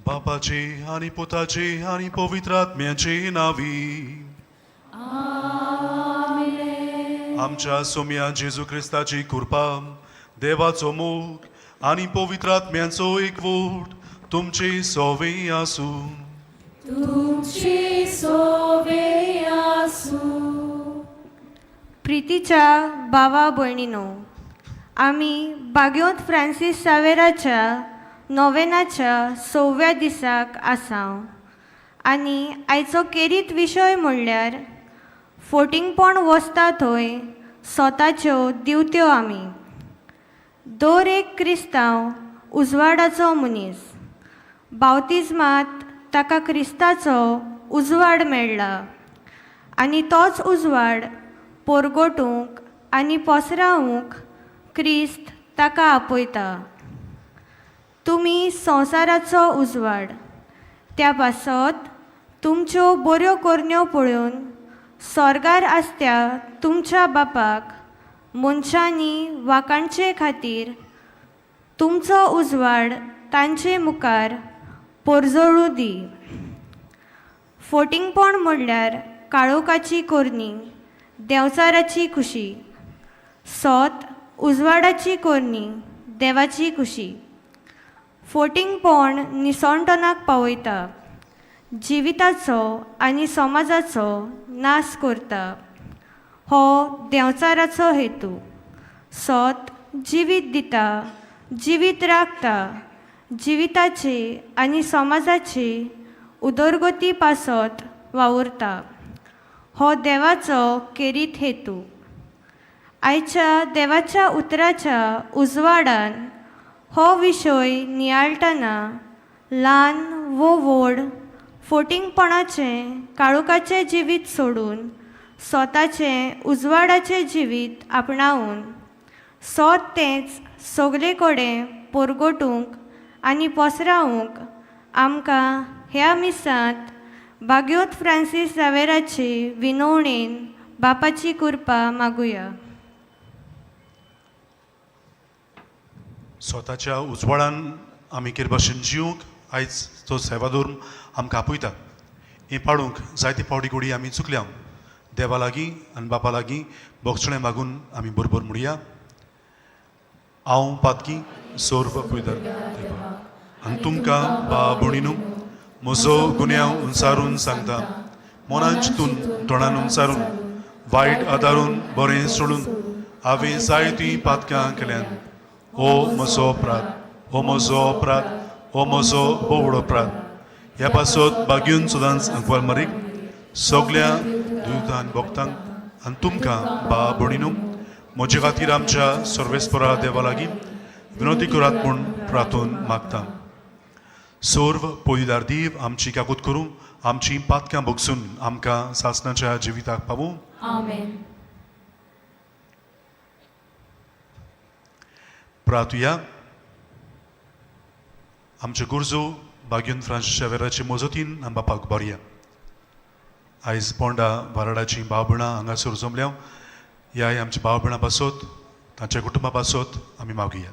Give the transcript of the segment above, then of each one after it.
बापाची आनी पुताची आनी पवित्र आत्म्याची नावी. आमच्या सोम्या जेजू क्रिस्ताची कृपा, देवाचो मोग आनी पवित्र आत्म्याचो एकवट तुमची सोवे आसूं. तुमची सोवे आसूं. प्रितीच्या भावा भयणीनो, आमी बाग्योंत फ्रांसीस सावेराच्या नोवेनाच्या सव्या दिसाक आसा आनी आयचो केरीत विशय म्हणल्यार फोटिंगपण वसता थंय स्वताच्यो दिवत्यो आमी. दर एक क्रिस्तांव उजवाडाचो मनीस. बावतिज्मात ताका क्रिस्ताचो उजवाड मेळ्ळा आनी तोच उजवाड पोरगोटूंक आनी पसरावंक क्रिस्त ताका आपयता. तुमी संवसाराचो उजवाड, त्या पासत तुमच्यो बऱ्यो करण्यो पळोवन स्वर्गार आसत्या तुमच्या बापाक मनशांनी वाखाणचे खातीर तुमचो उजवाड तांचे मुखार पोरजळूं दी. फोटिंगपण म्हणल्यार काळोखाची करणी, देंवचाराची खुशी. सोत उजवाडाची करणी, देवाची खुशी. फोटिंगपण निसणटणाक पावयता, जिविताचो आनी समाजाचो नाश करता. हो देंवचाराचो हेतू. सोत जिवीत दिता, जिवीत राखता, जिविताची आनी समाजाची उदरगती पासत वावुरता. हो देवाचो केरीत हेतू. आयच्या देवाच्या उतराच्या उजवाडान हो विशय नियाळटना ल्हान वो व्हड फोटिंगपणाचें काळोखाचें जिवीत सोडून स्वताचें उजवाडाचें जिवीत आपणावन सोत तेंच सगले कडेन पोरगोटूंक आनी पसरावंक आमकां ह्या मिसांत बाग्योत फ्रांसीस जावेराचे विनवणेन बापाची कृपा मागुया. स्वताच्या उजवाडान आमी केर भाशेन जिवंक आयज तो सेवाधर्म आमकां आपयता. हें पाडूंक जायते फावटी घोडी आमी चुकल्या. देवा लागीं आनी बापा लागीं बोगसणें मागून आमी बरोबर म्हणया. हांव पातकी सोर्व पयता देवा आनी तुमकां बा भयणीनू म्हजो गुन्यांव उंचारून सांगता. मनान चिंतून तोंडान उंचारून वायट आदारून बरें सोडून हांवें जायतीं पातकां केल्यान. हो म्हजो अपराध, हो म्हजो अपराध, हो म्हजो बोवडो अपराध. ह्या पासत बागीवन सदांच अंकवाल मरीक सगल्या दुयतान भोगतांक आनी तुमकां बा भयणीनू म्हजे खातीर आमच्या सर्वेस्परा देवा लागीं विनवती करात म्हूण प्रार्थून मागता. सर्व पयदार देव आमची काकूत करूं, आमची पातकां भोगसून आमकां सासणाच्या जिविताक पावूं. आमेन. प्रार्थुया. आमचे गुरजो बाग्यून फ्रांसीस शावेराचे मजतीन आम बापाक बरया. आयज पोंडा वाराडाची भाव भयणां हांगासर जमल्या. ह्या आमच्या भाव भयणां पासत, तांच्या कुटुंबा पासत आमी मागुया.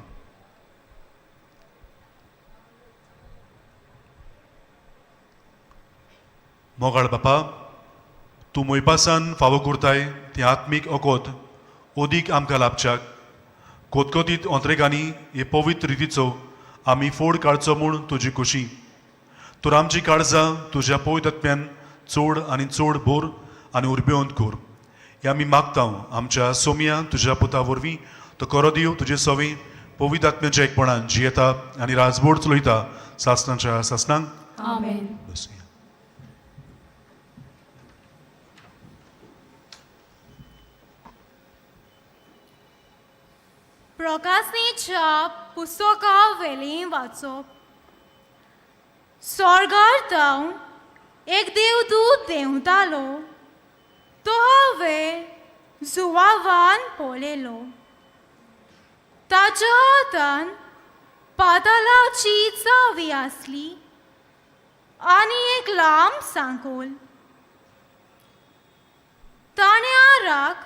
मोगाळ बापा, तूं मोयपासान फावो करताय ती आत्मीक ओकोत ओदीक आमकां लाभच्याक कोतकोतीत ओंत्रेगांनी हे पवित्र रितीचो आमी फोड काडचो म्हूण तुजी खुशी. तर आमची काळजां तुज्या पवित्र आत्म्यान चड आनी चड भोर आनी उर्बेवंत कर. हे आमी मागता आमच्या सोमया तुज्या पुता वरवीं. तो करो दिव तुजे सवी पवित्र आत्म्याच्या एकपणान जियेता आनी राजबोड चलयता सासणाच्या सासणांक. आमेन. बसया. प्रकाशनीच्या पुस्तका वेलीं वाचप. स्वर्गार जावन एक देवदूत देंवतालो तो हांवें जुवावान पळयलो. ताच्या हातान पातालाची चावी आसली आनी एक लांब सांकोल. ताणें आराक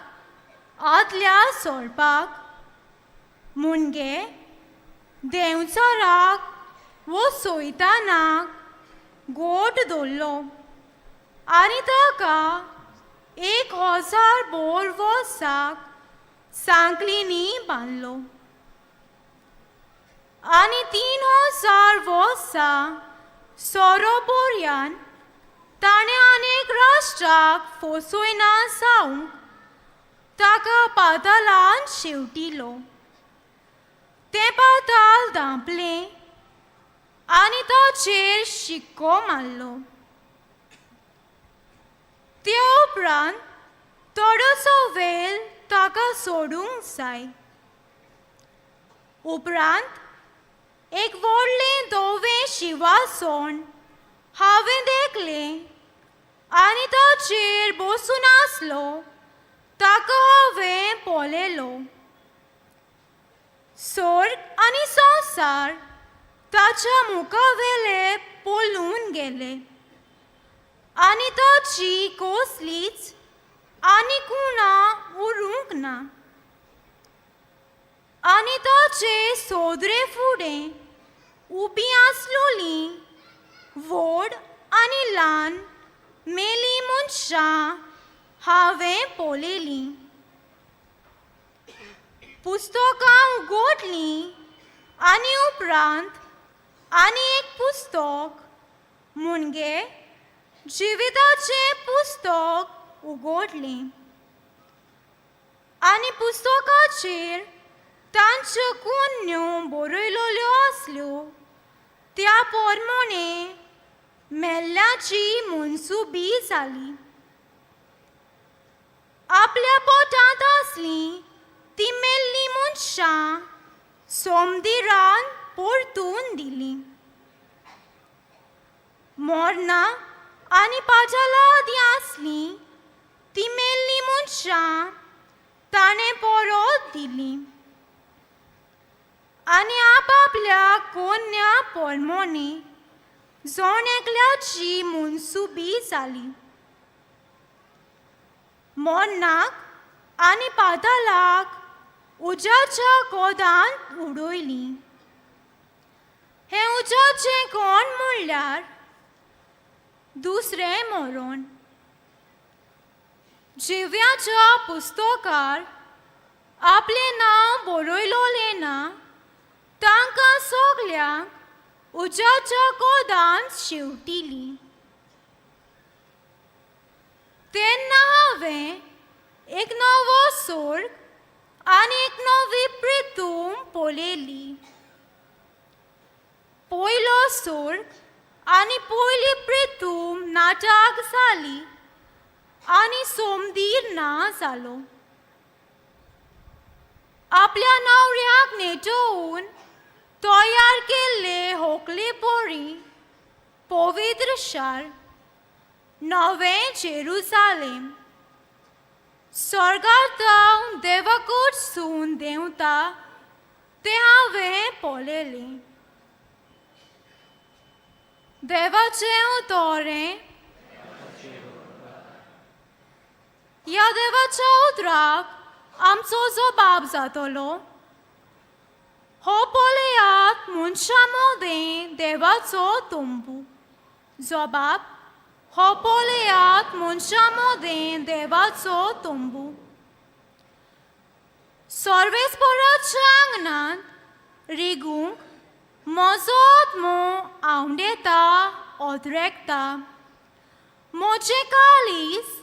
आदल्या सोडपाक मुणगे देंवचाराक वो सोयतानाक गोट दवरलो आनी ताका 1000 बोर वर्साक सांकलींनी बांदलो आनी 3000 वर्सां सोरो बोरयान ताणें अनेक राष्ट्राक फसयना जावंक ताका पातालान शेवटिलो. तें पाताल धांपलें आनी ताचेर शिक्को मारलो. त्या उपरांत थोडोसो वेळ ताका सोडूंक जाय. उपरांत एक व्हडलें धवें शिंवासन हांवें देखलें आनी ताचेर बसून आसलो ताका हांवें पळयलो. स्वर्ग आनी संवसार ताच्या मुखावेले पळून गेले आनी ताची कसलीच आनी कुणां उरूंक ना. आनी ताचे सोदरे फुडें उबी आसलोली व्हड आनी ल्हान मेली मनशां हांवें पळयलीं. पुस्तकां उगडलीं आनी उपरांत आनी एक पुस्तक म्हणजे जिविताचें पुस्तक उगडलें आनी पुस्तकाचेर तांच्यो कोन्न्यो बरयल्यो आसल्यो त्या पोरमोणे मेल्ल्याची मनसुबी जाली. आपल्या पोटांत आसलीं ती मेल्लीं मनशां सोमदिरान परतून दिलीं. मोरनां आनी पाजाला आदीं आसलीं ती मेल्लीं मनशां ताणें परत दिलीं आनी आपापल्या कोन्या पोरमोनी जण एकल्याची मनसुबी जाली. मोरनाक आनी पातालाक उज्याच्या कोदान उडयलीं. हें उज्याचें कोण म्हणल्यार दुसरें मरण. जिव्याच्या पुस्तकार आपलें नांव बरयलोलें ना तांकां सगल्यांक उज्याच्या कोदान शेवटिली. तेन्ना हांवें एक नवो स्वर्ग आनी एक नवी प्रितूम पळयली. पयलो स्वर्ग आनी पयली प्रितूम नाटक जाली आनी सोमदीर ना जालो. आपल्या न्हवऱ्याक नेटोवन तयार केल्ले होकले पोरी पवित्र शार नवें जेरुसालेम स्वर्गांत देवाकडसून देंवता तें हांवें पळयलें. देवाचें उतोरें ह्या देवाच्या उतराक आमचो जबाब जातलो. हो पळयात मनशां मदें देवाचो तंबू. जबाब हो पळयात मनशां मदें देवाचो तंबू. सर्वेस्पराच्या आंगणांत रिगूंक म्हजो आत्मो आवंडेता ओद्रेकता. म्हजें काळीज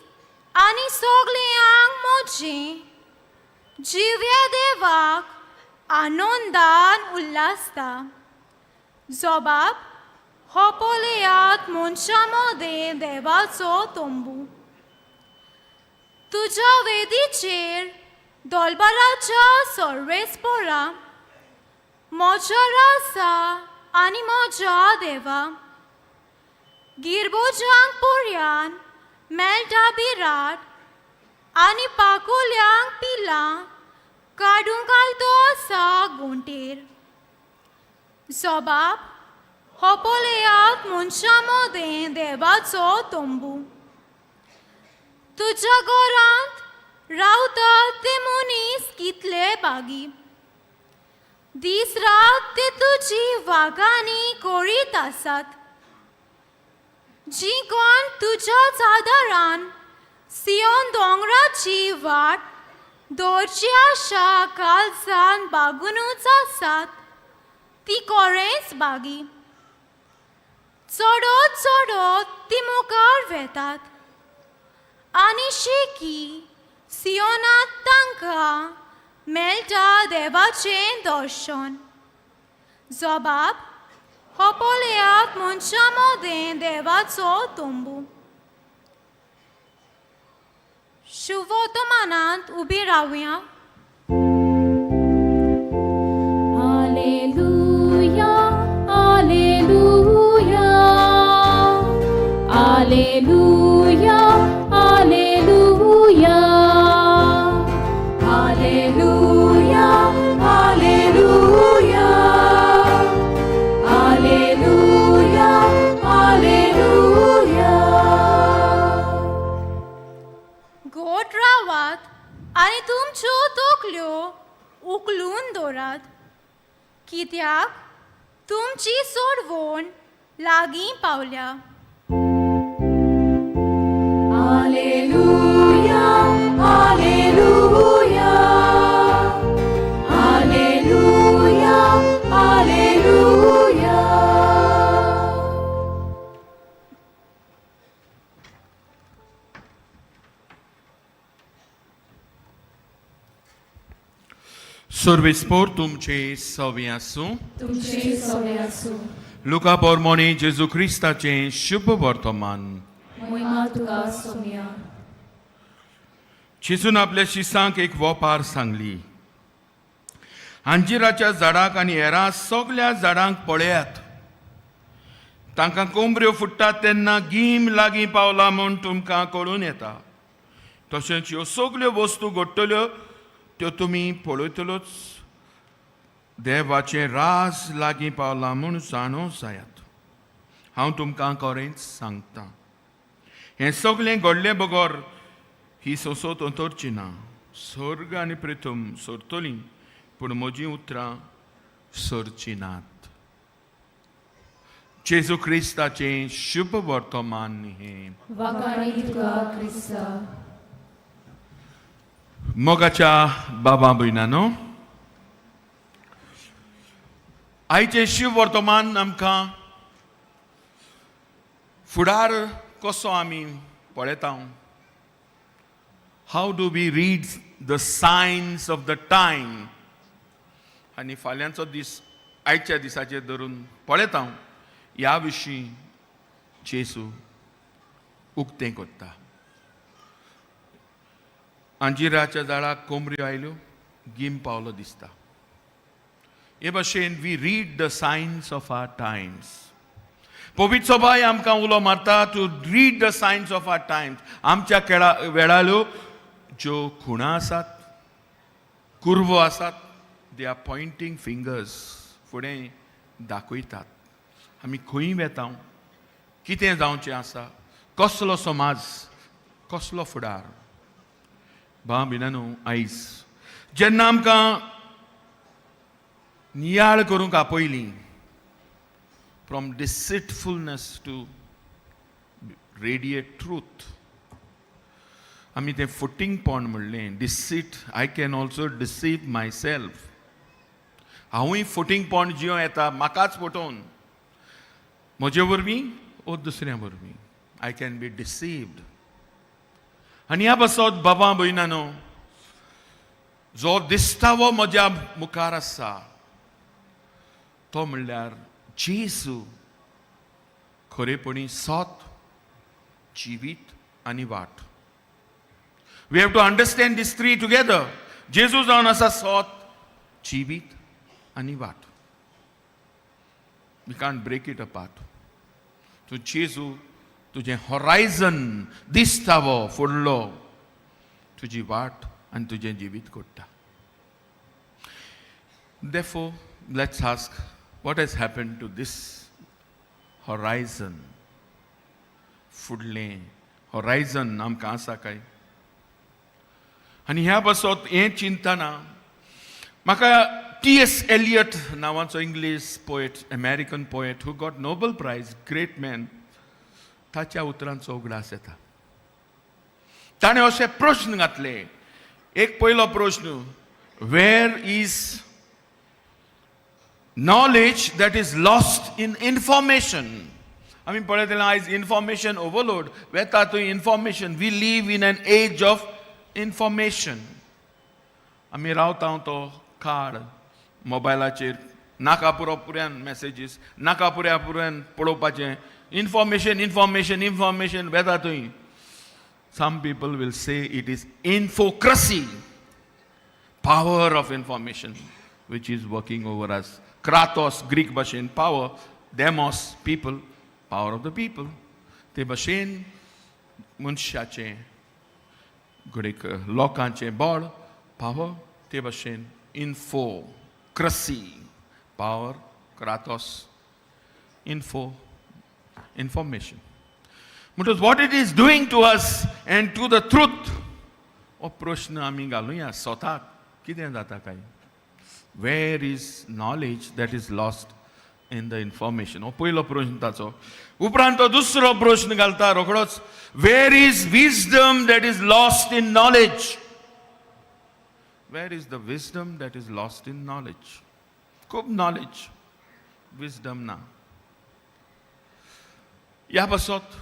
आनी सगळें आंग म्हजें जिव्या देवाक आनंदान उल्हासता. जबाब हो पळयात मनशां मदें देवाचो तंबू. तुज्या वेदीचेर दोलबाराच्या सर्वेस्परा म्हज्या रासा आनी म्हज्या देवा गिरबोजांक पोरयान मेळटा बिराट आनी पाकोल्यांक पिलां काडूंक आयतो आसा गोंटेर. जबाब हो पळयात मनशां मदें देवाचो तंबू. तुज्या घरांत रावतात ते मनीस कितले बागी. दीस रात ते तुजी वागांनी करीत आसात. जीं कोण तुज्याच आदारान सियोन दोंगराची वाट दवरची आशा काळजान बागुनूच आसात ती कोरेंच बागी. चडत चडत ती मुखार वेतात आनी शेकी सियोनांत तांकां मेळटा देवाचें दर्शन. जबाब हो पळयात मनशां मदें देवाचो तंबू. शुभवर्तमानांत उबी रावया. Alleluia, Alleluia, Alleluia, Alleluia, Alleluia, Alleluia, Alleluia, Alleluia. गोट रावात आनी तुमच्यो तकल्यो उखलून दवरात, कित्याक तुमची सोडवण लागीं पावल्या. Alleluia, Alleluia, Alleluia, Alleluia. सर्वेस्पोर तुमचे सवे आसूं. तुमचे सवे आसूं. लुका बोरमोणी जेजू क्रिस्ताचें शुभ वर्तमान. मोहिमा तुका सोम्या. जेजून आपल्या शिसांक एक वोपार सांगली. अंजिराच्या झाडाक आनी हेरां सगल्या झाडांक पळयात. तांकां कोंबऱ्यो फुट्टात तेन्ना गीम लागीं पावला म्हूण तुमकां कळून येता. तशेंच ह्यो सगल्यो वस्तू घडटल्यो त्यो तुमी पळयतल्योच देवाचें राज लागीं पावलां म्हूण जाणो जायात. हांव तुमकां खरेंच सांगता, हें सगलें घडलें बगर ही संसद अंतरची ना. सर्ग आनी प्रिथम सरतली, पूण म्हजीं उतरां सरचीं नात. जेजू क्रिस्ताचें शुभ वर्तमान हें. वाखाणी तुका क्रिस्ता. मोगाच्या बाबा भयणानो, आयचें शिव वर्तमान आमकां फुडार कसो आमी पळयता, how do we read the signs of the time, आनी फाल्यांचो दीस आयच्या दिसाचेर धरून पळयता, ह्या विशीं जेजू उक्तें करता. अंजिराच्या झाडाक कोमऱ्यो आयल्यो, गीम पावलो दिसता. हे भशेन we read the signs of our times. पवित्र सभाय आमकां उलो मारता to read the signs of our times. आमच्या खेळा वेळाल्यो ज्यो खुणां आसात, कुरवो आसात, they are pointing fingers, फुडें दाखयतात आमी खंय वेता, कितें जावचें आसा, कसलो समाज, कसलो फुडार. भाव भयणांनो, आयज जेन्ना आमकां नियाळ करूंक आपयली, from deceitfulness to radiate truth, आमी तें फटींगपण म्हणलें, deceit. I can also deceive myself. हांवूय फटींगपण जियो येता म्हाकाच फटोवन, म्हजे वरवीं ओ दुसऱ्या वरवीं I can be deceived. आनी ह्या पासत बाबा भयणानो, जो दिस्तावो म्हज्या मुखार आसा तो म्हणल्यार जेजू, खरेपणी सत, जिवीत आनी वाट. We have to understand this three together. जेजू जावन आसा सत, जिवीत आनी वाट. We can't break it apart. तूं जेजू तुजें हॉरायझन दिस्तावो फुडलो, तुजी वाट आनी तुजें जिवीत कोडटा. Therefore, let's ask, what has happened to this horizon? फुडलें हॉरायझन आमकां आसा काय? आनी ह्या पासत हें चिंतना म्हाका टी एस एलियट नांवाचो English poet, American poet who got Nobel Prize, great man, ताच्या उतरांचो उगडास येता. ताणें अशे प्रश्न घातले. एक पयलो प्रश्न, where is knowledge that is lost in information? आमी पळयतले आयज इन्फॉर्मेशन ओवरलोड वेता थंय information. We live in an age of information. आमी रावता तो काळ मोबायलाचेर नाका पुरो पुऱ्यान मॅसेजीस, नाका पुऱ्या पुऱ्यान पळोवपाचें इन्फॉर्मेशन, इन्फॉर्मेशन, इन्फॉर्मेशन वेता थंय. Some people will say it is infocracy, power of information which is working over us. Kratos, Greek भाशेन power, demos, people, power of the people. ते भाशेन मनशाचें घडयेक लोकांचें बळ, पावर, ते भाशेन infocracy, power, kratos, info, information. म्हणटकच what it is doing to us and to the truth, हो प्रश्न आमी घालुया स्वताक, कितें जाता काय? Where is knowledge that is lost in the information? हो पयलो प्रश्न ताचो. उपरांत तो दुसरो प्रश्न घालता रोखडोच, where is wisdom that is lost in knowledge? Where is the wisdom that is lost in knowledge? खूब नॉलेज, विजडम ना. ह्या पासत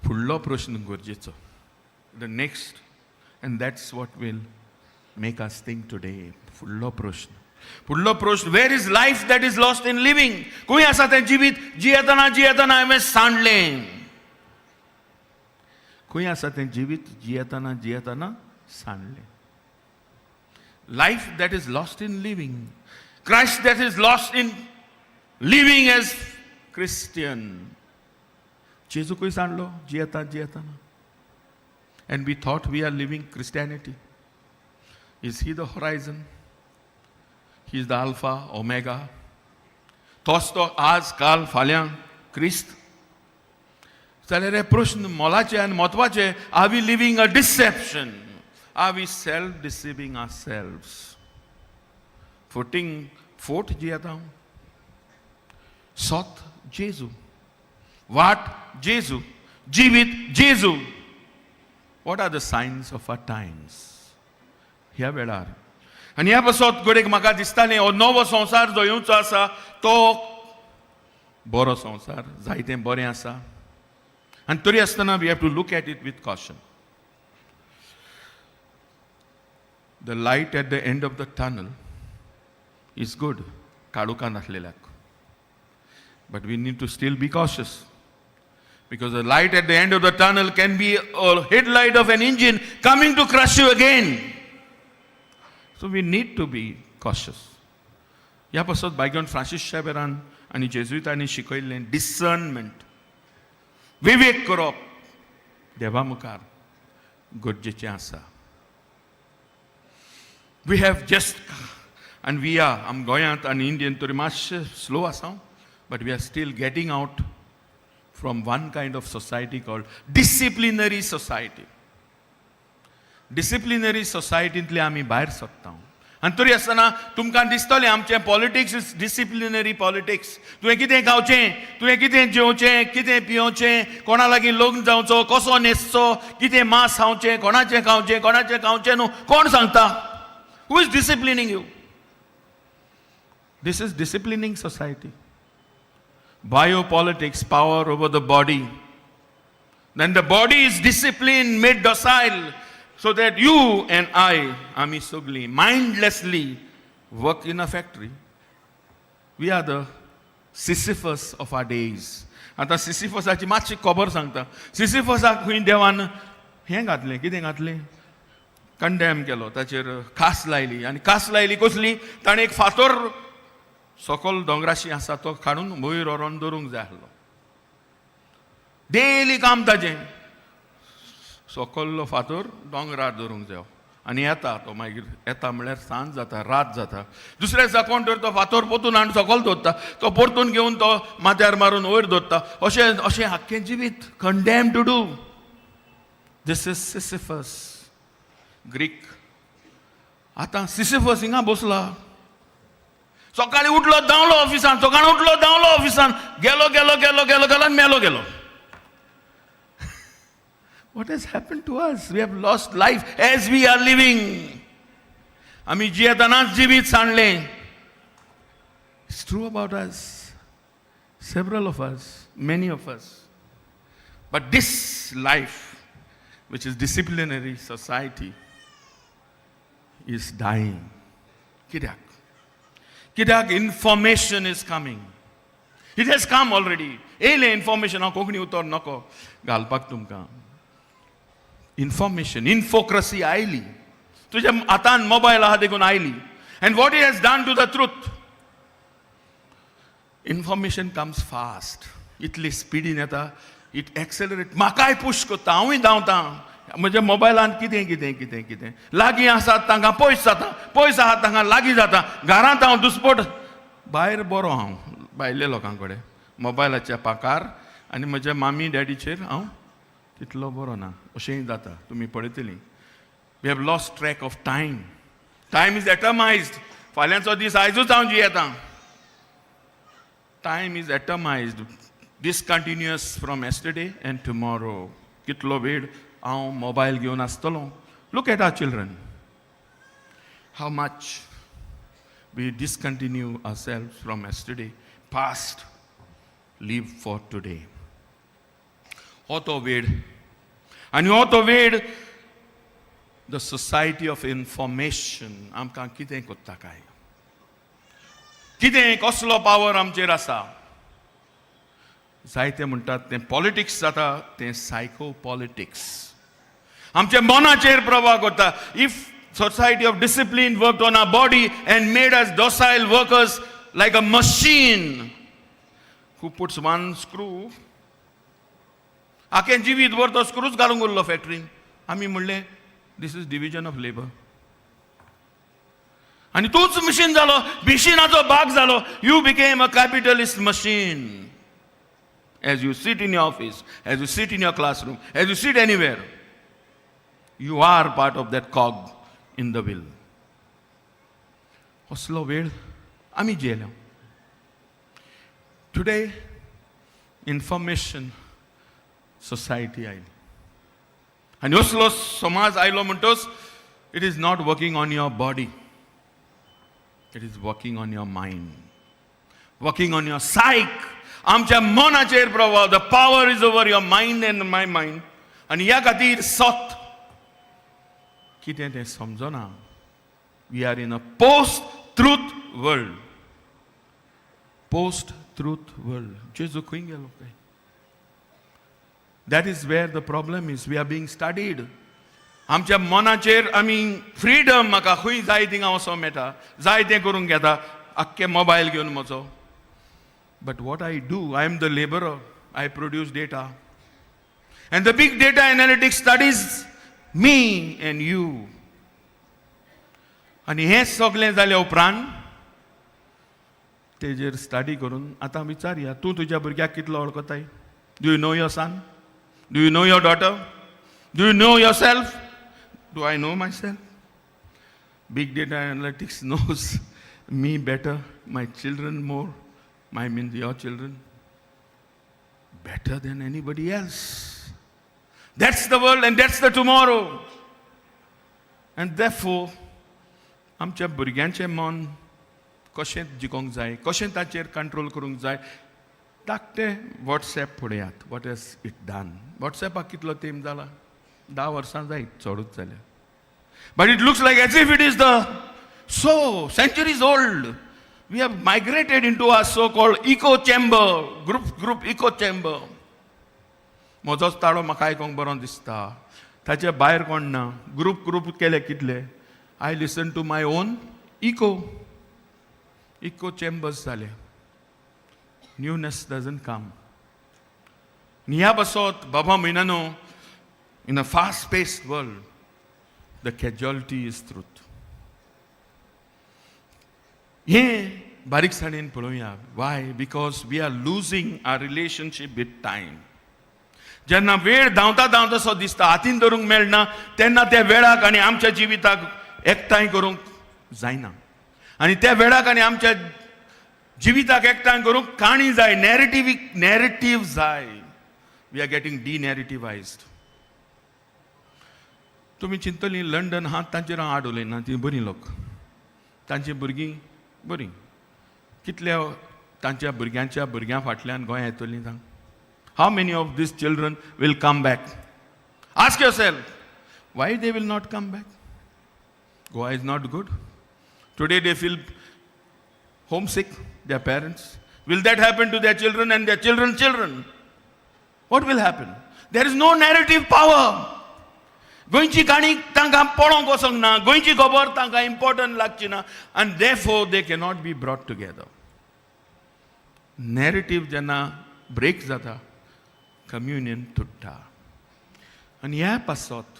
फुडलो प्रश्न गरजेचो, the next, and that's what will make us think today. फुडलो प्रश्न, फुडलो प्रश्न, where is life that is lost in living? खंय आसा तें जिवीत जियेतना जियेतना हांवें सांडलें? खंय आसा तें जिवीत जियेतना जियेतना सांडलें? Life that is lost in living, Christ that is lost in living as Christian. जेजूकूय सांडलो जियेता जियेतना, and we thought we are living Christianity. Is he the horizon? He is the Alpha Omega. तोच तो आज, काल, फाल्यां क्रिस्त. जाल्यार हे प्रश्न मोलाचे आनी म्हत्वाचे. Are we living a deception? Are we self deceiving ourselves? फटींग फोट जियेता हांव. सत जेजू, वाट जेजू, जिवीत जेजू. What are the signs of our times ह्या वेळार? आनी ह्या पासत घडयेक म्हाका दिसतालें, हो नवो संवसार जो येवचो आसा तो बरो संवसार, जायतें बरें आसा, आनी तरी आसतना we have to look at it with caution. The light at the end of the tunnel is good काळोखान आसलेल्याक, but we need to still be cautious, because the light at the end of the tunnel can be a headlight of an engine coming to crush you again. So we need to be cautious. ह्या पासत bygone Francis शाबेरान आनी जेजुइतांनी शिकयल्लें discernment, विवेक करप देवा मुखार गरजेचें आसा. We have just आनी we are आम गोंयांत आनी इंडियन तरी मातशें स्लो आसा, but we are still getting out from one kind of society called disciplinary society. Disciplinary सोसायटींतले आमी भायर सोदता, आनी तरी आसतना तुमकां दिसतलें आमचें पॉलिटिक्स is disciplinary politics. तुवें कितें खावचें, तुवें कितें जेवचें, कितें पिवचें, कोणा लागीं लग्न जावचो, कसो न्हेसचो, कितें मांस खावचें, कोणाचें खावचें, कोणाचें खावचें न्हू, कोण सांगता? Who is disciplining you? This is disciplining society. Biopolitics, power over the body. Then the body is disciplined, made docile, so that you and I, आमी सगळीं, mindlessly work in a factory. We are the Sisyphus of our days. आतां सिसिफसाची मातशी खबर सांगता. सिसिफसाक खंय देवान हें घातलें, कितें घातलें, कंडेम केलो, ताचेर खास लायली. आनी खास लायली कसली? ताणें एक फातर सकल दोंगराशी आसा तो काडून वयर व्हरोन दवरूंक जाय आसलो. डेली काम ताजें, सकल्लो फातर दोंगरार दवरूंक जायो. आनी येता तो, मागीर येता म्हणल्यार सांज जाता, रात जाता. दुसऱ्या दिसा कोण तर तो फातर परतून हाडून सकयल दवरता, तो परतून घेवन तो माथ्यार मारून वयर दवरता. अशें अशें आख्खें जिवीत condemn to do. This is Sisyphus, Greek. आतां सिसिफस हिंगा बसला. सकाळी उठलो, धांवलो ऑफिसान, सकाळी उठलो, धांवलो ऑफिसान, गेलो गेलो गेलो गेलो गेलो आनी मेलो गेलो. What has happen to us? We have lost life as we are living. आमी जियेतनाच जिवीत सांडलें. It's true about us, several of us, many of us. But this life, which is disciplinary society, is dying. कित्याक? कित्याक information is coming. It has come already. येयलें information. हांव कोंकणी उतर नको घालपाक तुमकां. इन्फॉर्मेशन, इन्फोक्रसी आयली. तुज्या हातान मोबायल आहा देखून आयली. And what it has done to the truth? Information comes fast. इतली स्पिडीन येता, it accelerate. म्हाकाय पूश करता, हांवूय धांवता म्हज्या मोबायलान. कितें कितें कितें कितें लागीं आसात तांकां पयस जाता, पयस आहात तांकां लागीं जाता. घरांत हांव दुसपट, भायर बरो हांव भायल्या लोकां कडेन मोबायलाच्या पाकार, आनी म्हज्या मामी डॅडीचेर हांव तितलो बरो ना, अशेंय जाता. तुमी पळयतलीं, we have lost track of time. Time is atomized. फाल्यांचो दीस आयजूच हांव जियेतां. Time is atomized, discontinuous from yesterday and tomorrow. कितलो वेळ हांव मोबायल घेवन आसतलो? Look at our children, how much we discontinue ourselves from yesterday, past, live for today. हो तो वेळ आनी हो तो वेळ, the society of information आमकां कितें करता काय? कितें, कसलो पावर आमचेर आसा? जायते म्हणटात तें पॉलिटिक्स जाता, तें सायको पॉलिटिक्स आमच्या मनाचेर प्रभाव करता. If society of discipline work on our body and made us docile workers like a machine who puts one screw, आखें जिवीत भर तो स्क्रूच घालूंक उरलो फॅक्टरीन. आमी म्हणलें, this is division of labour. आनी तूंच मशीन जालो, मिशिनाचो भाग जालो. You became a capitalist machine. As you sit in your office, as you sit in your classroom, as you sit anywhere, you are part of that cog in the wheel. असलो वेळ आमी जियेल्या. Today information society आयली आनी असलो समाज आयलो म्हणटच it is not working on your body, it is working on your mind, working on your psyche. आमच्या मनाचेर प्रभाव. The power is over your mind and my mind. आनी ह्या खातीर सत कितें तें समजना. We are in a post truth world, post truth world. जेजू खंय गेलो काय? That is where the problem is. We are being studied. आमच्या मनाचेर आमी फ्रिडम, म्हाका खंय जाय थिंगा वचोंक मेळटा, जाय तें करूंक घेता, आख्खे मोबायल घेवन म्हजो. But what I do, I am the labourer. I produce data, and the big data analytics studies me and you. आनी हें सगळें जाल्या उपरांत तेजेर स्टडी करून आतां विचारया, तूं तुज्या भुरग्याक कितलो वळखताय? Do you know your son? Do you know your daughter? Do you know yourself? Do I know myself? Big data analytics knows me better, my children more, my means your children, better than anybody else. That's the world and that's the tomorrow. And therefore, आमच्या भुरग्यांचें मन कशें जिखोंक जाय, कशें ताचेर control करूंक जाय? धाकटें वॉट्सॅप पळयात. What has it done? वॉट्सॅपाक कितलो तेंप जाला? 10 वर्सां जायत, चडूच जाल्या. But it looks like as if it is the so centuries old. We have migrated into a so called echo chamber, group group echo chamber. म्हजोच ताळो म्हाका आयकोंक बरो दिसता, ताचे भायर कोण ना. ग्रुप ग्रुप केले कितले. I listen to my own echo. Echo chambers जाले. Newness doesn't come. ह्या बसत बाबा म्हयन्यानो, in a fast paced world, the casualty is truth. हें बारीकसाणेन पळोवया. Why? Because we are losing our relationship with time. जेन्ना वेळ धांवता धांवता सो दिसता, हातीन धरूंक मेळना, तेन्ना त्या वेळाक आनी आमच्या जिविताक एकठांय करूंक जायना. आनी त्या वेळाक आनी आमच्या जिविताक एकठांय करूंक काणी जाय, नॅरेटिव्ह, नॅरेटीव जाय. We are getting denarrativized. तुमी चिंततली लंडन हा, तांचेर हांव आड उलयना, ती बरीं लोक, तांची भुरगीं बरीं. कितल्या तांच्या भुरग्यांच्या भुरग्यां फाटल्यान गोंया येतलीं सांग? How many of these children will come back? Ask yourself, why they will not come back? Goa is not good. Today they feel homesick, their parents. Will that happen to their children and their children's children? What will happen? There is no narrative power. गोंयची काणी तांकां पळोवंक वचोंक ना, गोंयची खबर तांकां important लागची ना, आनी they four they cannot be brought together. Narrative जेन्ना ब्रेक जाता, कम्युनियन तुट्टा. आनी ह्या पासत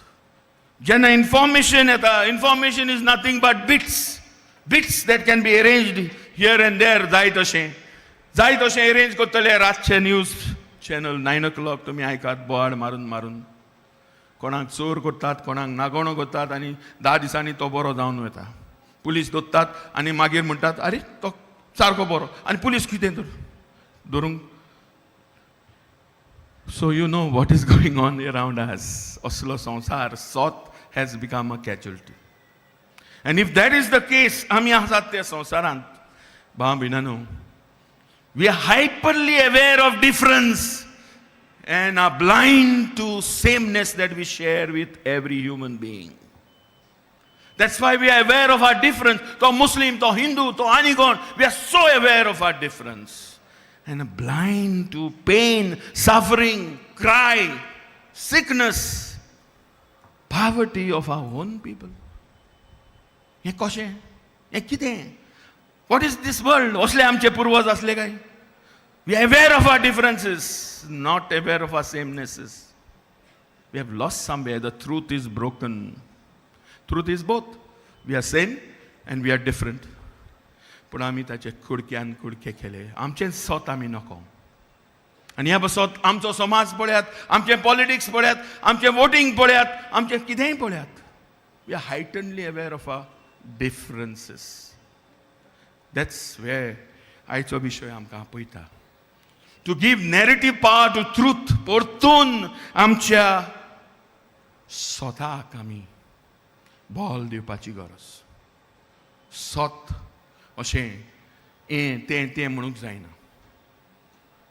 जेन्ना इन्फॉर्मेशन येता, information is nothing but bits, bits that can be arranged here and there. जाय तशें, जाय तशें अरेंज करतले. रातचे न्यूज चॅनल 9 o'clock तुमी आयकात, बोवाळ मारून मारून कोणाक चोर करतात, कोणाक नागोणो करतात, आनी 10 दिसांनी तो बरो जावन वता. पुलीस दोत्तात आनी मागीर म्हणटात, "आरे, तो सारको बरो." आनी पुलीस कितें तर धरूंक. So you know what is going on around us. असलो संवसार, सत has become a casualty. And if that is the case, आमी आसात त्या संवसारांत, भाव भयणांनो, we are hyperly aware of difference and are blind to sameness that we share with every human being. That's why we are aware of our difference. तो Muslim, तो Hindu, तो आनी कोण. We are so aware of our difference and are blind to pain, suffering, cry, sickness, poverty of our own people. हें कशें? हें कितें? What is this world? असले आमचे पुर्वज असले काय? We are aware of our differences, not aware of our samenesses. We have lost somewhere. The truth is broken. Truth is both. We are same and we are different. पूण आमी ताचे कुडक्यान कुडके केले. आमचें सत आमी नको. आनी ह्या पासत आमचो समाज पळयात, आमचें पॉलिटिक्स पळयात, आमचें वोटींग पळयात, आमचें कितेंय पळयात. We are heightenedly aware of our differences. That's where आयचो विशय आमकां आपयता to give narrative power to truth. परतून आमच्या स्वताक आमी बॉल दिवपाची गरज. सत अशें हें तें तें म्हणूंक जायना.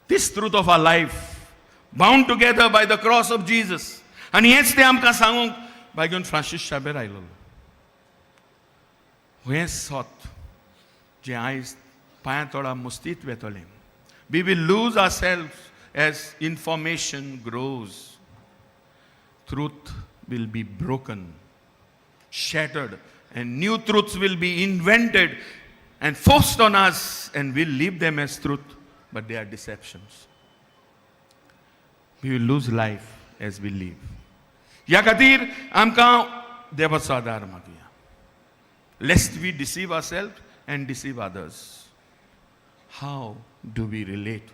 This truth of our life bound together by the cross of Jesus. आनी हेंच तें आमकां सांगूंक बायगून फ्रांसीस शाबेर आयलो. हें सत जें आयज पांयां तोडा मुस्तीत वेतलें. We will lose ourself as information grows. Truth will be broken, shattered, and new truths will be invented and forced on us, and we'll leave them as truth, but they are deceptions. We will lose life as we live. ह्या खातीर आमकां देवाचो आदार मागया, lest we deceive ourselves and deceive others. How do we relate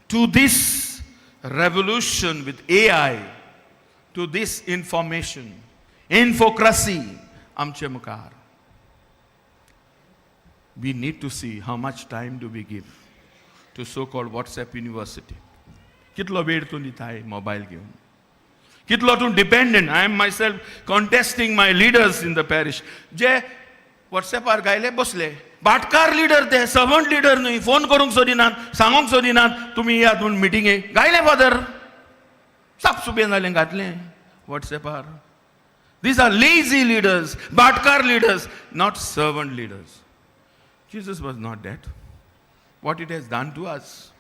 to this revolution with AI, to this information, infocracy आमचे मुखार? We need to see how much time do we give to so-called WhatsApp University. कितलो वेळ तूं दिताय mobile घेवन? कितलो तूं dependent? I am myself contesting my leaders in the parish जे वॉट्सॅपार गायले बसले. भाटकार लिडर ते, सर्वंट लिडर न्हय. फोन करूंक सोदिनात, सांगूंक सोदिनात, तुमी येयात म्हूण मिटिंगेक. गायले फादर, साप सुबें जालें, घातलें वॉट्सॅपार. These are lazy leaders, भाटकार leaders, not servant leaders. Jesus was not that. What it has done to us.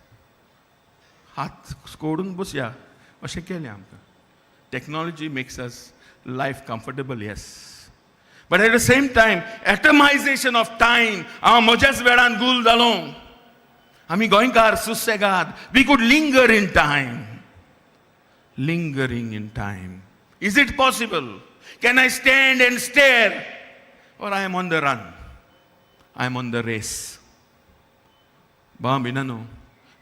हात कोडून बसया अशें केलें आमकां. Technology makes us life comfortable, yes, but at the same time, atomization of time. हांव म्हज्याच वेळान गुल जालो. आमी गोंयकार सुसेगाद. We could linger in time. Lingering in time. Is it possible? Can I stand and stare? Or I am on the run? I am on the race. भाव,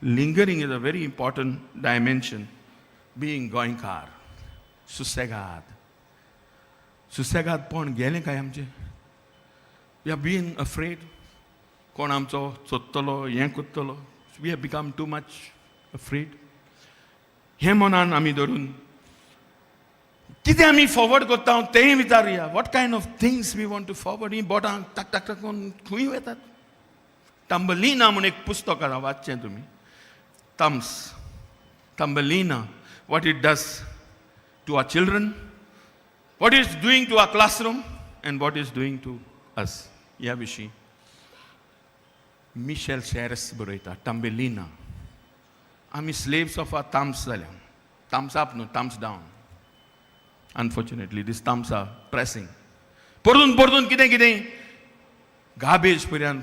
lingering is a very important dimension. Being गोंयकार, सुसेगाद. सुसेगादपण गेलें काय आमचें? We are being afraid. कोण आमचो सोदतलो, हें करतलो. We have become too much afraid. हें मनान आमी धरून कितले कितें आमी फॉरवर्ड करता तेंय विचारुया. What kind of things we want to forward. हीं बोटां टाक टाक टाक करून खंय वतात. टंबलिना म्हूण एक पुस्तक आसा, वाचचें तुमी. Thumbs Thumbelina, what it does to our children, what is doing to our classroom and what is doing to us. ह्या विशीं मिशेल शेरस बरयता. टंबेलिना. आमी स्लेव्स ऑफ are Thums जाल्या. थम्स अप न्हू, thumbs down. Unfortunately these thumbs are pressing. परतून परतून कितें कितें गार्बेज पर्यंत,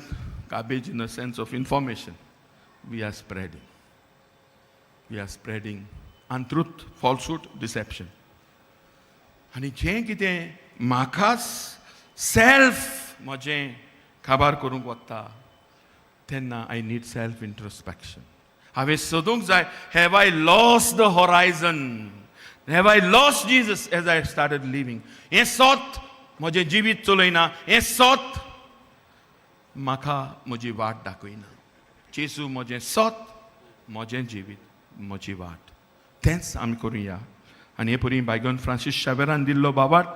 garbage in the sense of information we are spreading. We are spreading untruth, falsehood, deception. आनी जें कितें म्हाकाच सेल्फ म्हजें काबार करूंक वता तेन्ना I need self introspection. हांवें सोदूंक जाय, have I lost the horizon? Have I lost Jesus as I started living? हें सोत म्हजें जिवीत चलयना, हें सोत म्हाका म्हजी वाट दाखयना. जेजू म्हजें सोत, म्हजें जिवीत, म्हजी वाट. तेंच आमी करुया. आनी हे परी बायगन फ्रांसीस शावेरान दिल्लो बाबाट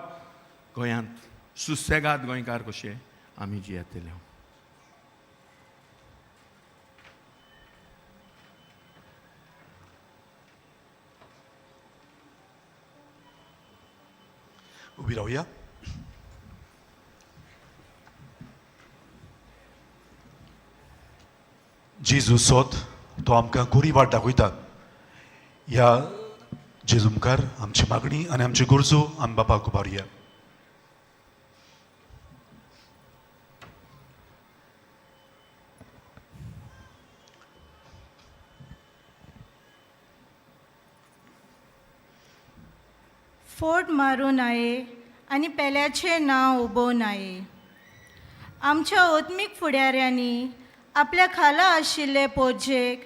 गोंयांत सुसेगाद गोंयकार कशे आमी जियेतले. उबी रावया. जेजू सोत, तो आमकां कोरी वाट दाखयता. ह्या जेजू मुखार आमची मागणी आनी आमची गरजो आमी बापाक उबारुया. फोट मारूं नये आनी पेल्याचें नांव उबोवं नये. आमच्या ओत्मीक फुडाऱ्यांनी आपल्या खाला आशिल्ले पोरजेक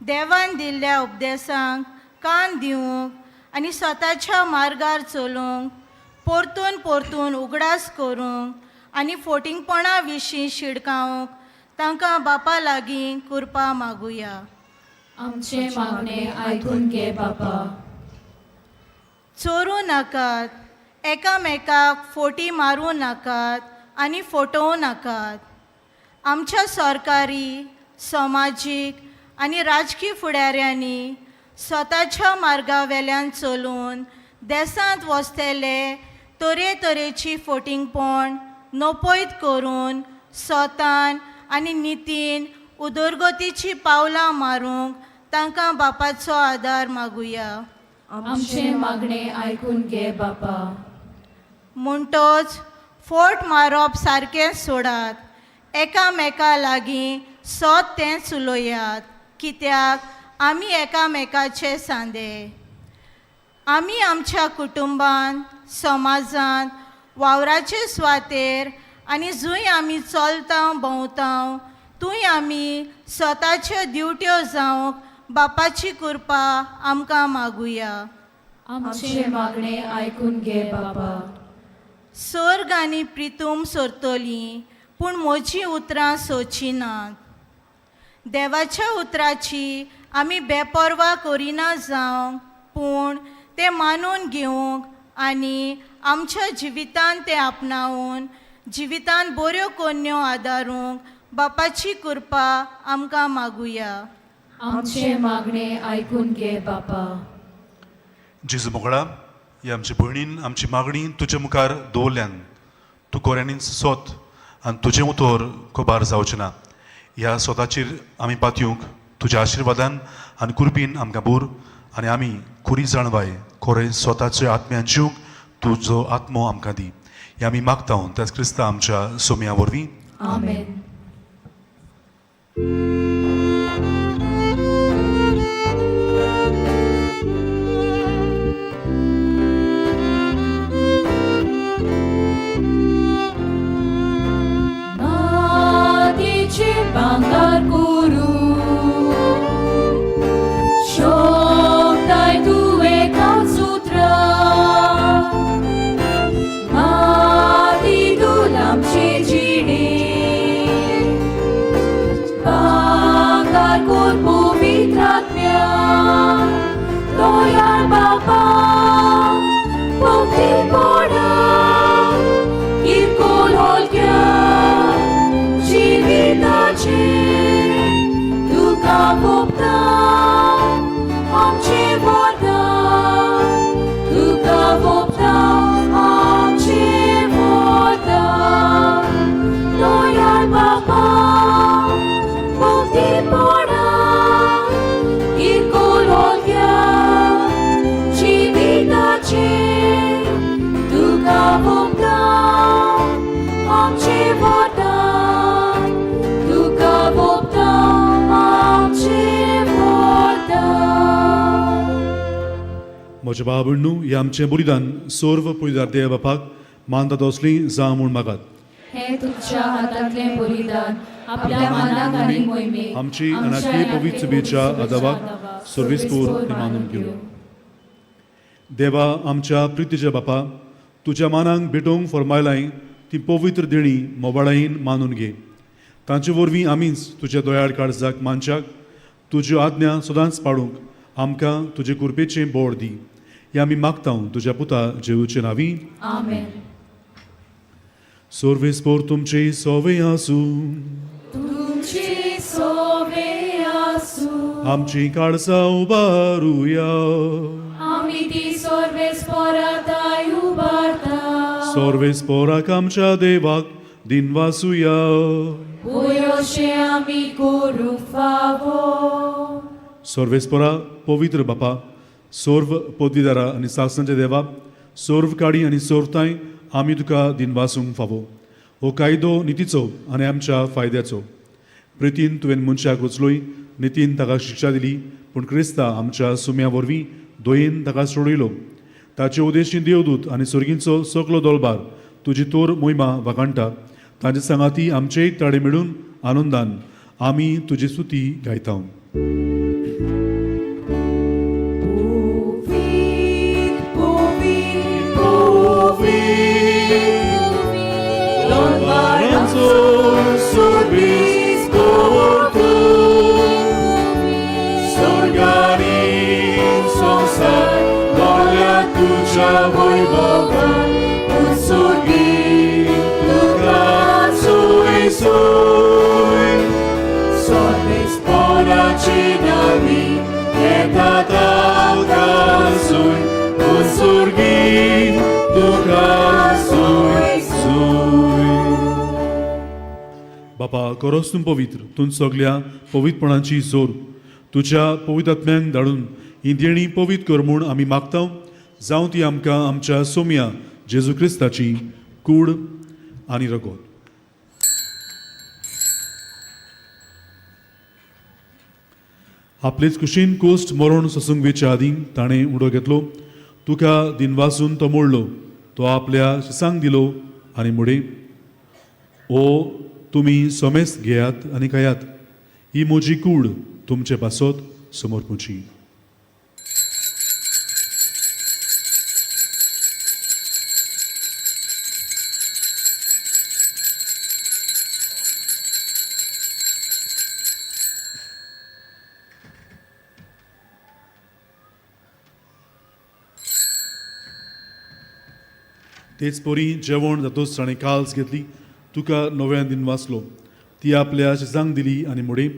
देवान दिल्ल्या उपदेसांक कान दिवंक आनी स्वताच्या मार्गार चलूंक परतून परतून उगडास करूंक आनी फोटिंगपणा विशीं शिडकावंक तांकां बापा लागीं कृपा मागुया. आमचें मागणें आयकून घे बापा. चोरूं नाकात, एकामेकाक फोटी मारूं नाकात आनी फटोवं नाकात. आमच्या सरकारी, समाजीक आनी राजकी फुडाऱ्यांनी स्वताच्या मार्गा वेल्यान चलून देसांत वसतले तरेतरेची फोटिंगपण नपयत करून स्वतान आनी नितीन उदरगतीची पावलां मारूंक तांकां बापाचो आदार मागुया. आमचें मागणें आयकून घे बापा. म्हणटोच फोट मारप सारकें सोडात, एकामेका लागीं सत तेंच उलयात, कित्याक आमी एकामेकाचे सांदे. आमी आमच्या कुटुंबांत, समाजांत, वावराचे सुवातेर आनी जंय आमी चलता भोंवता थंय आमी स्वताच्यो ड्युट्यो जावंक बापाची कृपा आमकां मागुया. आमचें मागणें आयकून घे बापा. सर्ग आनी प्रितूम सरतलीं पूण म्हजीं उतरां सोचीं नात. देवाच्या उतराची आमी बेपर्वा करिना जावंक, पूण तें मानून घेवंक आनी आमच्या जिवितान तें आपणावन जिवितान बऱ्यो कोन्न्यो आदारूंक बापाची कृपा आमकां मागुया. आमचें मागणें आयकून घे बापा. जेजू मोगळा, ही आमची भयणीन आमची मागणी तुजे मुखार दवरल्यान तूं कोऱ्यांनीच सोत आनी तुजें उतर कोबार जावचें ना. ह्या सोताचेर आमी पातयेवंक तुज्या आशिर्वादान आनी कुरपीन आमकां बोर आनी आमी खुरी जाणवाय खोरें स्वताच्या आत्म्यान जिवंक तुजो आत्मो आमकां दी. हे आमी मागता त्याच क्रिस्ता आमच्या सोम्या वरवीं. आमेन. मातीचे भांगर करू शोभताय तूं एकाच उतरा, माती तूं आमचे जिणे. भाव भयणींनो, हें आमचें बलिदान सर्व पयदार देव बापाक मानता तसली जावं म्हूण मागात. हे तुमच्या हातांतलें बलिदान आपल्या मानाक आनी मोहिमेक, आमची आनी पवित्र सभेच्या आदावाक सर्वेस्पोर ती मानून घेवं. देवा आमच्या प्रितीच्या बापा, तुज्या मानांक भेटोवंक फर्मायलाय ती पवित्र देणी मोबाळायेन मानून घे. तांचे वरवीं आमीच तुज्या दोयाळ काळजाक मानच्याक तुज्यो आज्ञा सदांच पाळूंक आमकां तुजे कृपेचें बोड दी. हें आमी मागता तुज्या पुता जेजूचे नांवी. आमेन. सर्वेस्पोर तुमचे सोवे आसूं. तुमची सोवे आसूं. आमची काळजां उबारुया. आमी ती सर्वेस्पोराताय उबारता. सर्वेस्पोराक आमच्या देवाक दिनवासुया. वयोशें आमी करूंक फावो. सर्वेस्पोरा पवित्र बापा, सर्व पदवीदारा आनी सासणाच्या देवा, सर्व काडी आनी सर्वताय आमी तुका दिनवासूंक फावो. हो कायदो नितीचो आनी आमच्या फायद्याचो. प्रितीन तुवें मनशाक रचलोय, नितीन ताका शिक्षा दिली, पूण क्रिस्ता आमच्या सुम्या वरवीं दोयेन ताका सोडयलो. ताचे उदेशी देवदूत आनी सर्गींचो सगलो दोलबार तुजी तोर मोहिमा वाखाणटा. तांचे सांगाती आमचेय ताळे मेळून आनंदान आमी तुजी स्तुती गायता. बापा, करोस तूं पवित्र, तूं सगल्या पवित्रपणाची जोर तुज्या पवित्र आत्म्यांक धाडून ही देणी पवित्र कर म्हूण आमी मागता. जावं ती आमकां आमच्या सोम्या जेजू क्रिस्ताची कूड आनी रगत. आपलेच कुशीन कोस्ट मरण सोसूंक वेच्या आदीं ताणें उडो घेतलो, तुका दिनवासून तो मोडलो, तो आपल्या शिसांक दिलो आनी मुडे, ओ तुमी सोमेस घेयात आनी खायात, ही म्हजी कूड तुमचे पासत समर्पूची. तेच परी जेवण जातूच ताणें काल्स घेतली, तुका नव्यान दिन वाचलो, ती आपल्या शिसांक दिली आनी मुडे,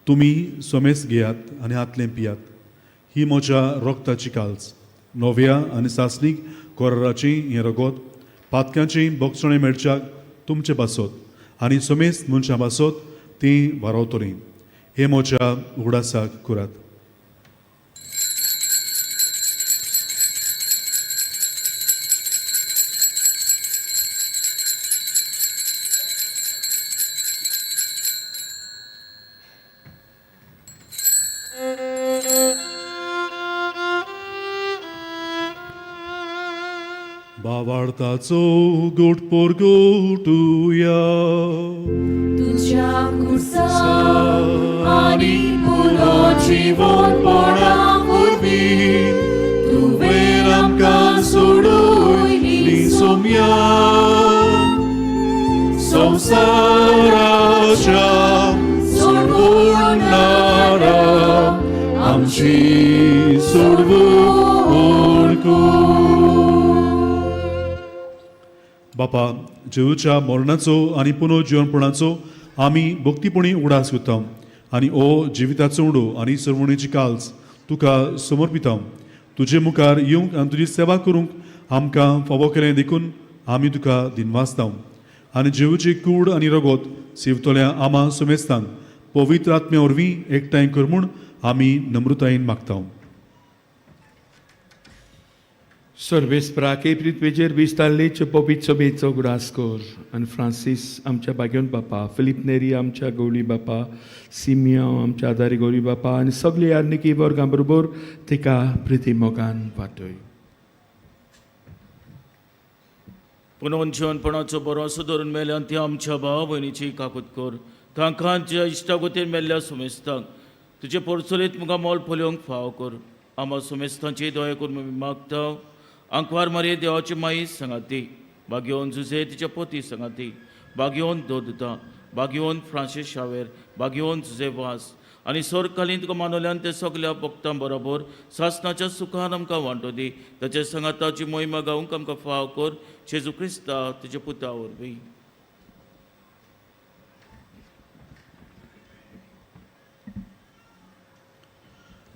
तुमी सोमेस घेयात आनी हातलें पियात, ही म्हज्या रोगताची काल्स, नव्या आनी सासणीक कोराराचें हें रगत पातक्यांचें बोगसणें मेळच्याक तुमचे पासत आनी सोमेस मनशां पासत तीं वारवतलीं. हें म्हज्या उगडासाक करात. बावार्थाचो गोट पोरगोटुया. तुज्या कुर्सा आनी पुरो जिवनपणा वरवीं तुवें आमकां सोडयली सोम्या संवसाराच्या सोडवणारा आमची सोडवण कर. बापा, जेजूच्या मरणाचो आनी पुनर्जिवनपणाचो आमी भक्तीपणी उगडास करता आनी ओ जिविताचो उडो आनी सर्वणेची काल्स तुका समर्पिता. तुजे मुखार येवंक आनी तुजी सेवा करूंक आमकां फावो केलें देखून आमी तुका दिनवासता. आनी जेजूची कूड आनी रगत सेवतल्या आमा समेस्तांक पवित्र आत्म्या वरवीं एकठांय कर म्हूण आमी नम्रतायेन मागता. सर्वेस्पराक पृथ्वेचेर विस्तारलेचे पवित्र सभेचो उगडास कर आनी फ्रांसीस आमच्या बागेवन बापा, फिलीप नेरी आमच्या गौली बापा, सिमियांव आमच्या आदारी गौरी बापा आनी सगळे यार्निकी वर्गां बरोबर तिका प्रिती मोगान वाटय. पुनोन जिवनपणाचो बरोसो धरून मेल्यान ती आमच्या भाव भयणीची काकूत कर. तांकां ज्या इश्टागोतीन मेल्ल्या सुमेस्तांक तुजे पोरचोलीत मुखार मोल पळोवंक फाव कर. आमा सुमेस्तांची दया करून आमी मागता. आंकवार मारये देवाची माई सांगाती, बागेवन जुजे तिच्या पोती सांगाती, बागेवन दोदता, बागेवन फ्रांसीस शावेर, बागेवन जुजे वास आनी सोरकालीन तुका मानवल्यान ते सगल्या भक्तां बरोबर सासनाच्या सुखान आमकां वांटो दी. ताचे सांगाताची मोहिमा गावंक आमकां फाव कर. जेजू क्रिस्ता तुज्या पुता वरवीं.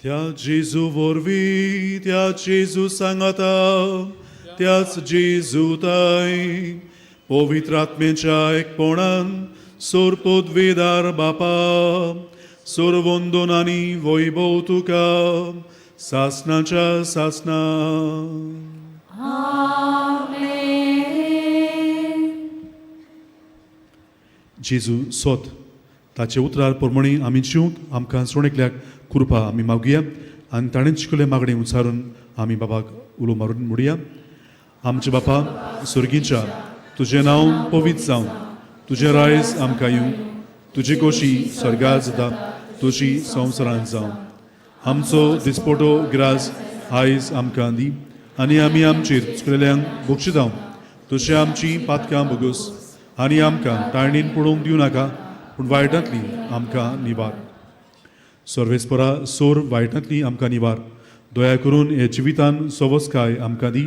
त्या जेजू वरवीं, त्या जेजू सांगाता, त्याच जेजू ताय पवित्र आत्म्याच्या एकपणान सोर पदवेदार बापा, सोर वंदन आनी वैभव तुका सासनाच्या सासना. जेजू सोत ताचे उतरार प्रमाणे आमी जिवंक आमकां सोणेकल्याक कृपा आमी मागुया आनी ताणें शिकयल्ले मागणें उच्चारून आमी बाबाक उलो मारून म्हणुया. आमचे बापा सुर्गीच्या, तुजें नांव पवित्र जावं, तुजें रायज आमकां येवं, तुजी कोशी स्वर्गार जाता तुजी संवसारांत जावं. आमचो दिसपटो ग्रास आयज आमकां दी आनी आमी आमचेर चुकलेल्यांक बक्षितांव तशें आमची पातकां भोगोस आनी आमकां ताळणीन पडोवंक दिवं नाका, पूण वायटांतली आमकां निवार. सर्वेस्परा सोर वायटांतली आमकां निवार. दया करून हे जिवितान सवस्काय आमकां दी.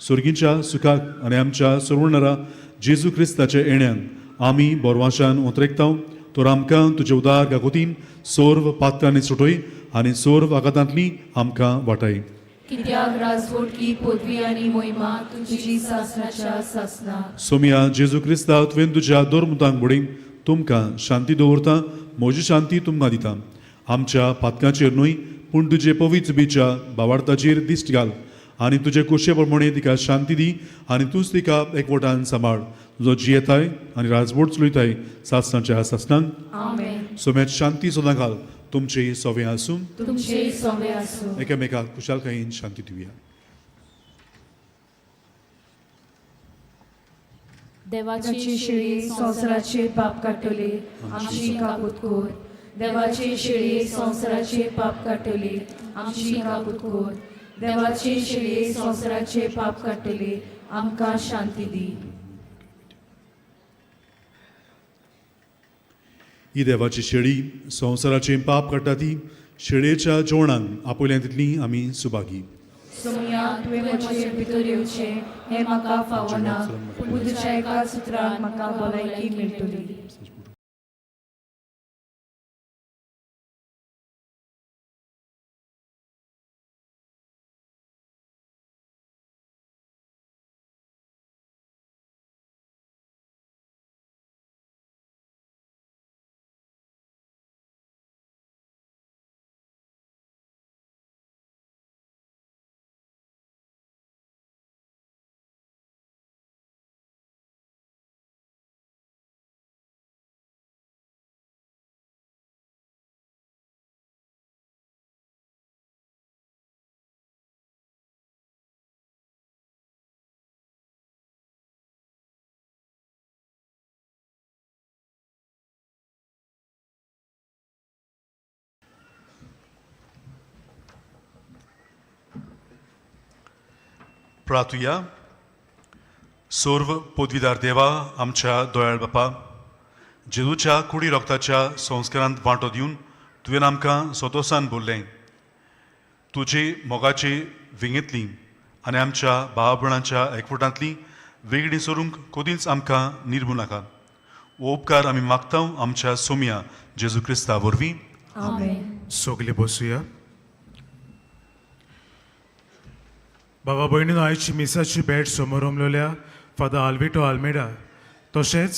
सोर्गीच्या सुखाक आनी आमच्या सोडणारा जेजू क्रिस्ताच्या येण्याक आमी बोरवाशान उतरेकतांव. तर आमकां तुजे उदार गागोतीन सोर्व पात्रांनी सुटय आनी सोर्व आघातांतली आमकां वाटाय. कित्याक राजवटकी पदवी आनी मोहिमा तुजी सासनाच्या सासना. सोमिया जेजू क्रिस्ता, तुवें तुज्या दोरमुतांक बुडीन तुमकां शांती दवरता, म्हजी शांती तुमकां दिता. आमच्या पातकांचेर न्हय पूण तुजे पवित्र बीच्या बावार्थाचेर दिश्ट घाल आनी तुजे कुशे प्रमाणे तिका शांती दी आनी तूंच तिका एकवटान सांबाळ, जो जियेताय आनी राजवट चलयताय सासनाच्या सासनान. आमेन. सोम्यात शांती सदां घाल. तुमचे सोवे आसूं. तुमचे सोवे आसूं. एकामेकाक खुशालकायेन शांती दिवया. देवाची शिळी संवसाराचे पाप काडटली, आमची काकूत कर. देवाची शिळी संवसाराचे पाप काडटली, आमची काकूत कर. देवाची शिळी संवसाराचे पाप काडटली, आमकां शांती दी. ही देवाची शेळी संवसाराचें पाप काडटा ती शेळयेच्या जेवणाक आपयल्या तितली आमी सुभागी. सोमया, तुवें म्हजे भितर येवचें हें म्हाका फावना, पूण तुज्या एका सुत्रान म्हाका भलायकी मेळटली. प्रार्थुया. सर्व पदवीदार देवा, आमच्या दोयाळ बापा, जेजूच्या कुडी रोगताच्या संस्कारांत वांटो दिवन तुवें आमकां सोतोसान बोल्लें. तुजे मोगाचे विंगेंतली आनी आमच्या भाव भयणांच्या एकवटांतली वेगळी सरूंक कदींच आमकां निर्मू नाका. हो उपकार आमी मागता आमच्या सोमया जेजू क्रिस्ता वरवीं. आमेन. सगले बसुया. बाबा भयणीनो, आयची मिसाची भेट समोरमलोल्या फादर आल्विटो आल्मेडा, तशेंच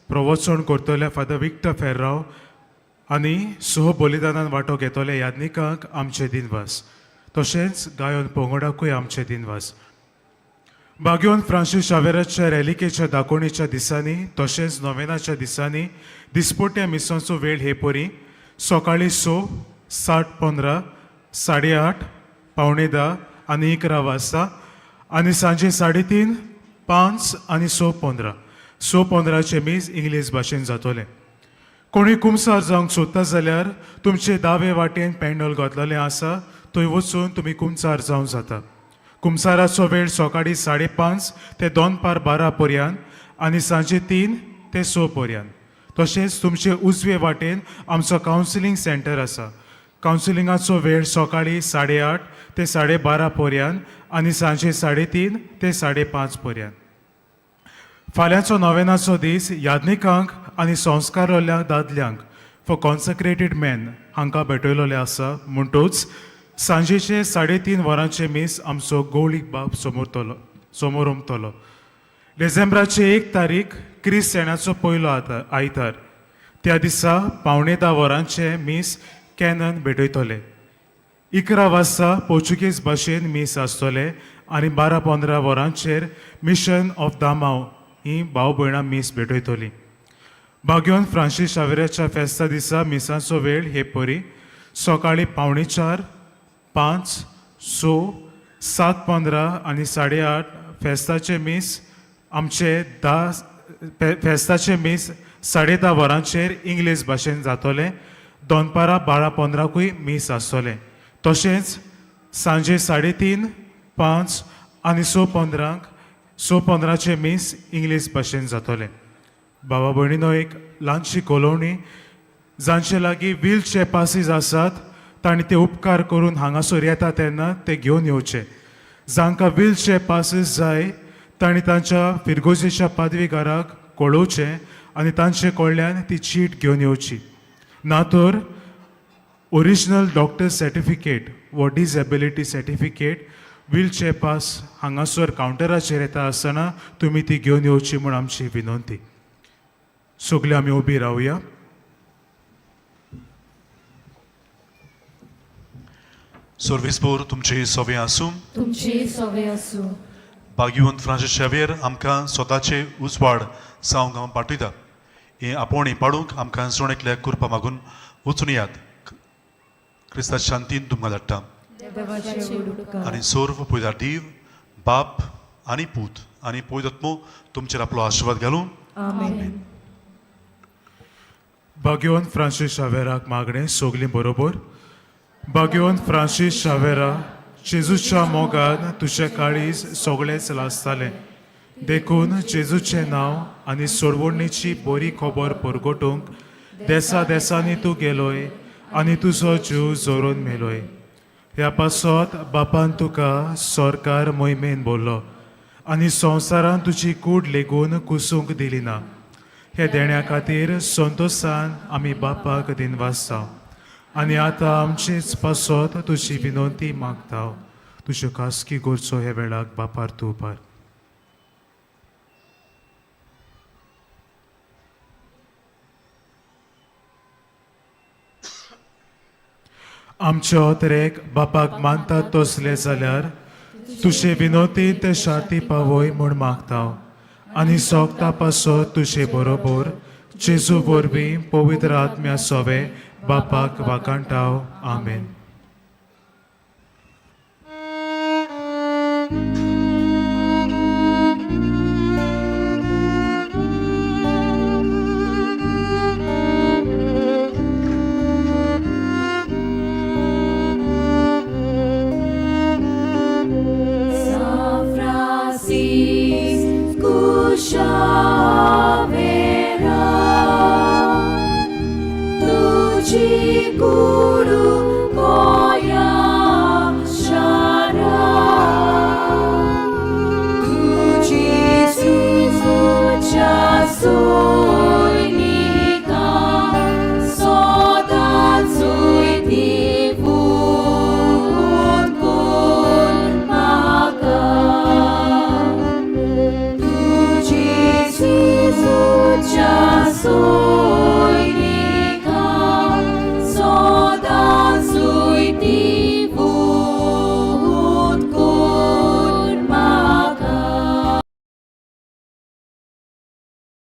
प्रवचन करतल्या फादर विक्टर फेर्राव आनी सह बलिदानान वांटो घेतल्या याज्ञिकांक आमचे दिनवास. तशेंच गायन पंगडाकूय आमचे दिनवास. बागेवन फ्रांसीस शावेराच्या रॅलिकेच्या दाकोवणेच्या दिसांनी तशेंच नोवेनाच्या दिसांनी दिसपट्ट्या मिसांचो वेळ हे परी सकाळीं 6, 7:15, 8:30, 9:45 आनी 11 वाजता आनी सांजे 3:30, 5 आनी 6:15. 6:15चें मीस इंग्लीश भाशेन जातलें. कोणूय कुमसार जावंक सोदता जाल्यार तुमचे दावे वाटेन पॅन्डल घातलेलें आसा, थंय वचून तुमी कुमसार जावंक जाता. कुमसाराचो वेळ सकाळीं 5:30 ते दनपार 12 पर्यंत आनी सांजे 3 ते 6 पर्यंत. तशेंच तुमचे उजवे वाटेन आमचो कावन्सिलींग सेंटर आसा. कावन्सिलिंगाचो वेळ सकाळीं 8:30 ते 12:30 पर्यंत आनी सांजे 3:30 ते 5:30 पर्यंत. फाल्यांचो नोवेनाचो दीस याज्ञिकांक आनी संस्कारल्या दादल्यांक फॉर कॉन्सक्रेटेड मॅन हांकां भेटयलोलें आसा. म्हणटूच सांजेचे 3:30 वरांचें मीस आमचो गौळीक बाब समोर उमतलो. डिसेंबराचे 1 तारीख क्रिस्त सेणाचो पयलो आयतार. त्या दिसा 9:45 वरांचें मीस कॅनन भेटयतले. 11 वाजता पोर्चुगीज भाशेन मीस आसतलें आनी 12:15 वरांचेर मिशन ऑफ दामाव ही भाव भयणां मीस भेटयतलीं. बाग्योन फ्रांसीस शावेराच्या फेस्ता दिसा मिसांचो वेळ हे परी सकाळीं 3:45, 5, 6, 7:15 आनी 8:30. फेस्ताचें मीस आमचे 10 फेस्ताचें मीस 10:30 वरांचेर इंग्लीश भाशेन जातलें. दनपारां 12:15कूय मीस आसतलें. तशेंच सांजे 3:30, 5 आनी 6:15क 6:15चें मीस इंग्लीश भाशेन जातलें. बाबा भयणीनो, एक ल्हानशी कळोवणी. जांचे लागीं व्हीलचेर पासीस आसात तांणी ते उपकार करून हांगासर येता तेन्ना ते घेवन येवचे. जांकां व्हीलचेर पासीस जाय तांणी तांच्या फिरगोजेच्या पादवीगाराक कळोवचें आनी तांचे कडल्यान ती चीट घेवन येवची. ना तर ओरिजिनल डॉक्टर सर्टिफिकेट वा डिजेबिलिटी सर्टिफिकेट व्हीलचेर पास हांगासर कावंटराचेर येता आसतना तुमी ती घेवन येवची म्हूण आमची विनंती. सगळे आमी उबी रावया. सर्वीसभर तुमची सवे आसूं. तुमची सवे आसूं. भाग्यवंत फ्रांसीस शेवेर आमकां स्वताचे उजवाड जावंक हांव पाठयता. हें आपोवणें पाडूंक आमकां जण एकल्याक कृपा मागून वचून यात. क्रिस्ता शांतीन तुमकां धाडटा. देवाचे उपकार. आनी सर्व पयदार दीव बाप आनी पूत आनी पयदत्मो तुमचेर आपलो आशिर्वाद घालूं. आमेन. भाग्यवंत फ्रांसीस शावेराक मागणें सगलीं बरोबर. भाग्यवंत फ्रांसीस शावेरा, जेजूच्या मोगान तुजें काळीज सगळेंच लासतालें, देखून जेजूचें नांव आनी सोडवणीची बरी खबर परगटूंक देसा देसांनी तूं गेलोय आनी तुजो जीव जोरून मेलोय. ह्या पासत बापान तुका सरकार मोहिमेन बोल्लो आनी संवसारान तुजी कूड लेगून कुसूंक दिली ना. हे देण्या खातीर संतोशान आमी बापाक दिनवासता आनी आतां आमचेच पासत तुजी विनंती मागता. तुज्यो खासगी गरजो हे वेळाक बापार तूं उपार. आमच्या अतरेक बापाक मानतात तसले जाल्यार तुजे विनोती ते शाती पावय म्हूण मागता आनी सोगता पासत तुजे बरोबर जेजू वरवीं पवित्र आत्म्या सोवे बापाक वाकांटाव. आमेन.